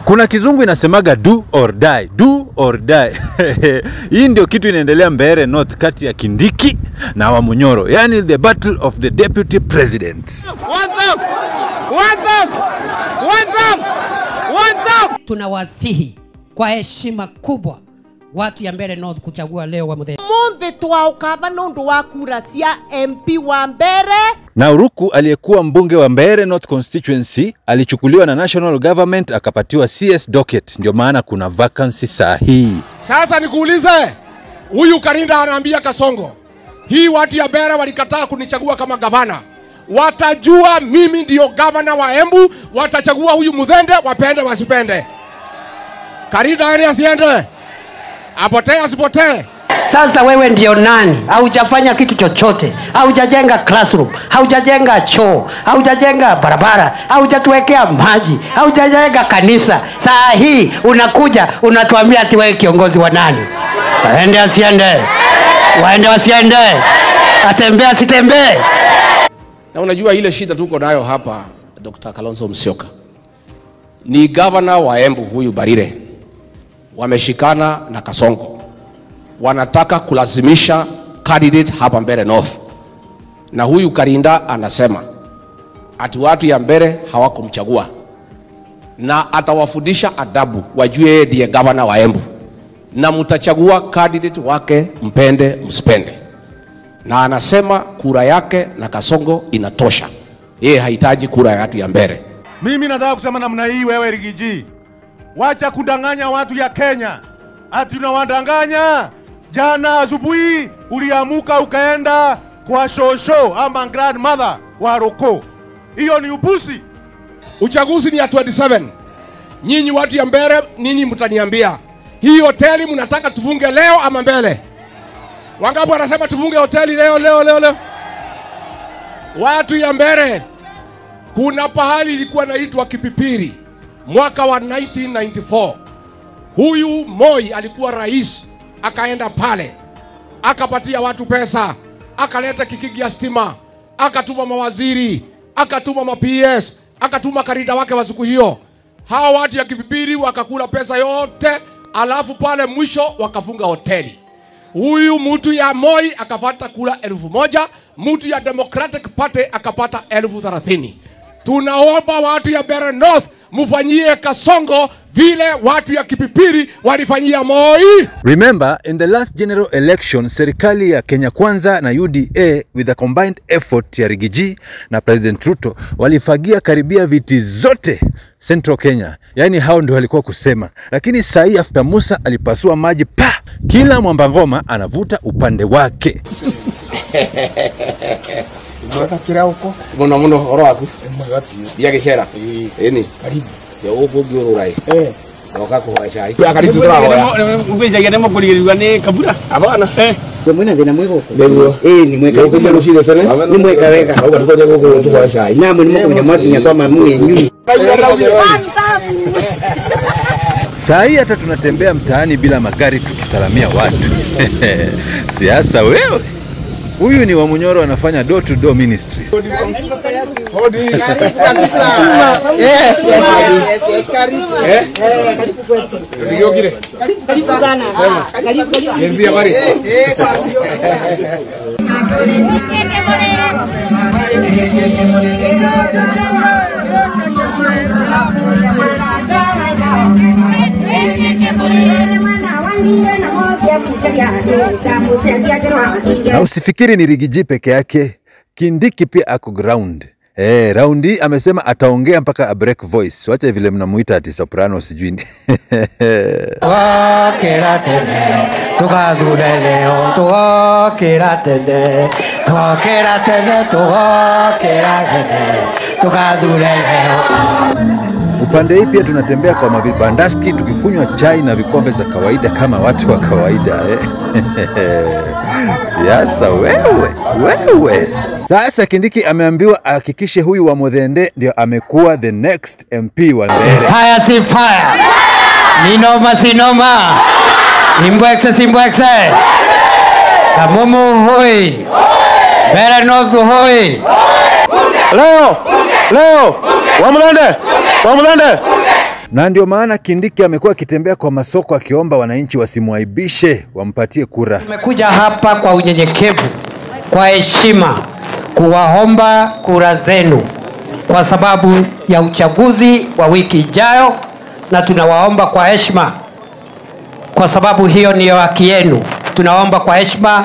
Kuna kizungu inasemaga do or die, do or die. Hii ndio kitu inaendelea Mbeere North kati ya Kindiki na Wamunyoro. Yani the battle of the deputy president. One thumb! One thumb! One thumb! One thumb! Tunawasihi kwa heshima kubwa watu ya Mbeere North kuchagua leo Wamuthende. Munthi twaukatha nundu wa kura cia MP wa Mbeere. Na Uruku aliyekuwa mbunge wa Mbeere North constituency alichukuliwa na national government akapatiwa CS docket, ndio maana kuna vacancy saa hii. Sasa nikuulize, huyu Karinda anaambia Kasongo, hii watu ya Mbeere walikataa kunichagua kama gavana. Watajua mimi ndio gavana wa Embu, watachagua huyu Muthende, wapende wasipende. Karinda aende asiende? Apotee asipotee? Sasa wewe ndio nani? Haujafanya kitu chochote. Haujajenga classroom, haujajenga choo, haujajenga barabara, haujatuwekea maji, haujajenga kanisa. Saa hii unakuja unatuambia ati wewe kiongozi wa nani? Waende asiende? Waende wasiende? Atembee asitembee? Na unajua ile shida tuko nayo hapa, Dr. Kalonzo Musyoka ni governor wa Embu huyu Barire, wameshikana na Kasongo, wanataka kulazimisha candidate hapa Mbeere North. Na huyu Karinda anasema ati watu ya Mbeere hawakumchagua, na atawafundisha adabu, wajue yeye ndiye governor wa Embu, na mtachagua candidate wake mpende msipende. Na anasema kura yake na Kasongo inatosha, yeye hahitaji kura ya watu ya Mbeere. Mimi nataka kusema namna hii, wewe Rigiji, wacha kudanganya watu ya Kenya. Ati unawadanganya. Jana asubuhi uliamuka ukaenda kwa shosho ama grandmother wa Roko. Hiyo ni upusi. Uchaguzi ni ya 27. Nyinyi watu ya Mbeere, ninyi mtaniambia hii hoteli mnataka tufunge leo ama mbele? Wangapi wanasema tufunge hoteli leo leo leo leo? Watu ya Mbeere, kuna pahali ilikuwa inaitwa Kipipiri mwaka wa 1994. Huyu Moi alikuwa rais, akaenda pale, akapatia watu pesa, akaleta kikigi ya stima, akatuma mawaziri, akatuma ma PS, akatuma karida wake wa siku hiyo. Hawa watu ya Kipipiri wakakula pesa yote, alafu pale mwisho wakafunga hoteli. Huyu mtu ya Moi akapata kula 1,000, mtu ya Democratic Party akapata 30,000. Tunaomba watu ya Mbeere North mufanyie Kasongo vile watu ya Kipipiri walifanyia Moi. Remember, in the last general election, serikali ya Kenya Kwanza na UDA with a combined effort ya Rigiji na President Ruto walifagia karibia viti zote Central Kenya. Yani hao ndio walikuwa kusema. Lakini sahi after Musa alipasua maji pa, kila mwamba ngoma anavuta upande wake. Muno muno horo waku ya gicera eni karibu ya uko ngiururai oka kuhoya cai akaribu turahoya Ubejagia nĩ mũkũrigĩrĩrua nĩ kabura abana Mwena thina mwi guku niguo ni mweka nikuja rucine tene ni mweka wega auga tukoje guku tuhoya cai namwe ni mukumenya mwakinya kwa mamu wenyu. Sahi hata tunatembea mtaani bila magari tukisalamia watu. Siasa wewe. Huyu ni Wamunyoro anafanya door to door ministries. Karibu kabisa. Yes, yes, yes, yes, karibu. Karibu kwetu. Karibu sana. Karibu. Yenzi habari. Na usifikiri ni Rigiji peke yake, Kindiki pia ako ground. Raundi amesema ataongea mpaka a break voice. Wacha vile mnamuita ati soprano sijui. Tugokĩra tene, tugathure leo, tugokĩra tene, tugokĩra tene, tugokĩra tene, tugathure leo. Upande hii pia tunatembea kwa mavibandaski tukikunywa chai na vikombe za kawaida kama watu wa kawaida. Siasa wewe, wewe. Sasa Kindiki ameambiwa ahakikishe huyu wa Muthende ndio amekuwa the next MP wa Mbeere. Fire si fire. Ni noma si noma. Ni mbwekse si mbwekse. Kamumu hoi. Mbeere North hoi. Leo, leo, Wamuthende, Wamuthende. Na ndio maana Kindiki amekuwa akitembea kwa masoko akiomba wananchi wasimwaibishe, wampatie kura. Tumekuja hapa kwa unyenyekevu, kwa heshima, kuwaomba kura zenu kwa sababu ya uchaguzi wa wiki ijayo, na tunawaomba kwa heshima kwa sababu hiyo ndiyo haki yenu. Tunaomba kwa heshima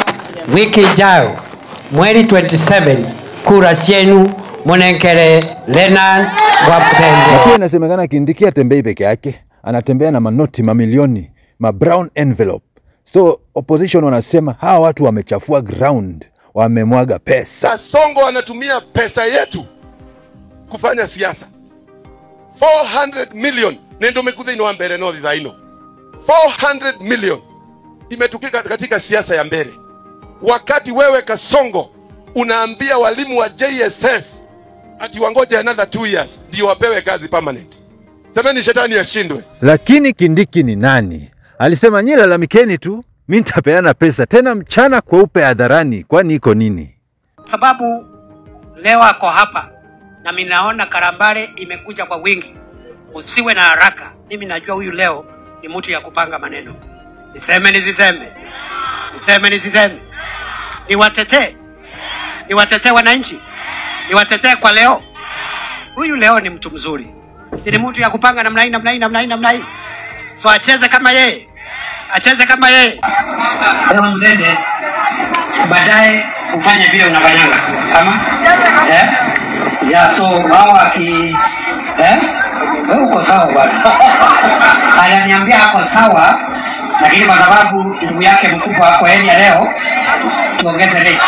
wiki ijayo mwezi 27 kura zenu munenkere Leonard Wamuthende. Na pia inasemekana Kindiki atembei peke yake, anatembea na manoti mamilioni, ma brown envelope. So opposition wanasema hawa watu wamechafua ground, wamemwaga pesa. Kasongo anatumia pesa yetu kufanya siasa. 400 million nendo mekuthe ino Mbeere North thaino. 400 million imetukika katika siasa ya Mbeere. Wakati wewe Kasongo unaambia walimu wa JSS ati wangoje another 2 years ndio wapewe kazi permanent. Semeni shetani ashindwe. Lakini Kindiki ni nani? Alisema nyinyi lalamikeni tu, mimi nitapeana pesa tena mchana kweupe hadharani, kwani iko nini? Sababu leo ako hapa na mimi naona karambare imekuja kwa wingi. Usiwe na haraka. Mimi najua huyu leo ni mtu ya kupanga maneno. Niseme nisiseme? Niseme nisiseme? Niwatetee? Niwatetee wananchi? Niwatetee kwa leo? Huyu leo ni mtu mzuri. Si ni mtu ya kupanga namna hii, namna hii, namna hii, namna hii. So acheze kama yeye. Acheze kama yeye. Leo mbele baadaye ufanye vile unafanyanga. Ama? Yeah, so hawa ki wewe uko sawa bwana. Ananiambia hapo sawa, lakini kwa sababu ndugu yake mkubwa kwa area leo tuongeze rate.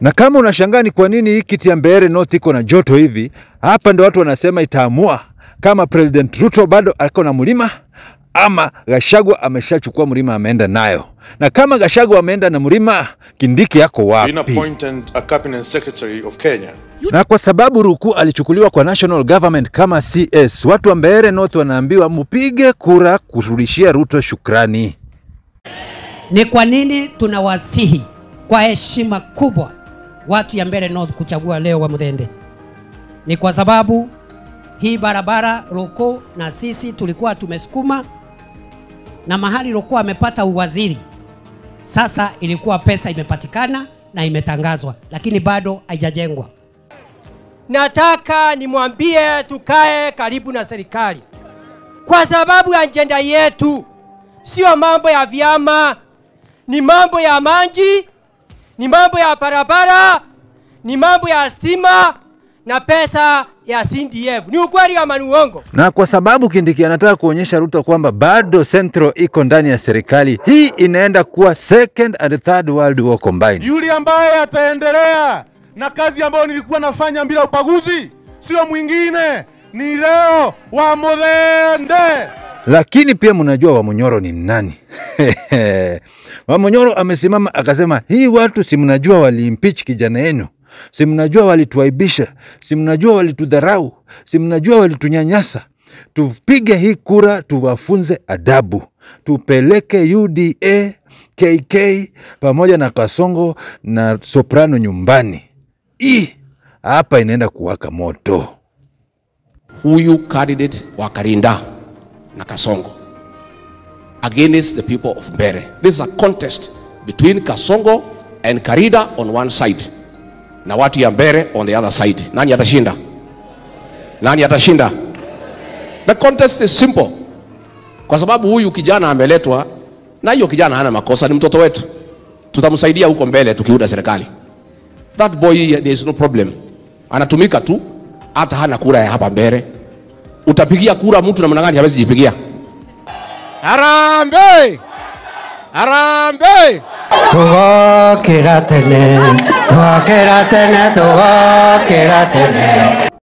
Na kama unashangaa ni kwa nini hii kiti ya Mbeere North iko na joto hivi, hapa ndo watu wanasema itaamua kama President Ruto bado ako na mlima ama Gachagua ameshachukua mlima ameenda nayo. Na kama Gachagua ameenda na mlima, Kindiki yako wapi? Been appointed a cabinet secretary of Kenya. Na kwa sababu Ruku alichukuliwa kwa national government kama CS, watu wa Mbeere North wanaambiwa mupige kura kurudishia Ruto shukrani. Ni kwa nini tunawasihi kwa heshima kubwa watu ya Mbeere North kuchagua leo Wamuthende? Ni kwa sababu hii barabara Ruku na sisi tulikuwa tumesukuma, na mahali Ruku amepata uwaziri sasa ilikuwa pesa imepatikana na imetangazwa, lakini bado haijajengwa. Nataka nimwambie tukae karibu na serikali kwa sababu agenda yetu sio mambo ya vyama, ni mambo ya maji, ni mambo ya barabara, ni mambo ya stima na pesa ya CDF. Ni ukweli ama ni uongo? Na kwa sababu Kindiki anataka kuonyesha Ruto kwamba bado Central iko ndani ya serikali, hii inaenda kuwa second and third world war combined. Yule ambaye ataendelea na kazi ambayo nilikuwa nafanya bila ubaguzi sio mwingine, ni leo Wamuthende. Lakini pia mnajua Wamunyoro ni nani? Wamunyoro amesimama akasema, hii watu si mnajua waliimpeach kijana yenu, si mnajua walituaibisha, si mnajua walitudharau, si mnajua walitunyanyasa. Tupige hii kura tuwafunze adabu. Tupeleke UDA, KK pamoja na Kasongo na Soprano nyumbani. Hapa inaenda kuwaka moto. Huyu candidate wa Karinda na Kasongo against the people of Mbeere. This is a contest between Kasongo and Karinda on one side na watu ya Mbeere on the other side. Nani atashinda? Nani atashinda? The contest is simple. Kwa sababu huyu kijana ameletwa, na hiyo kijana hana makosa, ni mtoto wetu. Tutamsaidia huko mbele tukiunda serikali. That boy, there is no problem. Anatumika tu, hata hana kura ya hapa Mbeere. Utapigia kura mtu namna gani hawezi jipigia? Harambee! Harambee! Tugokira tene, tugokira tene, tugokira tene.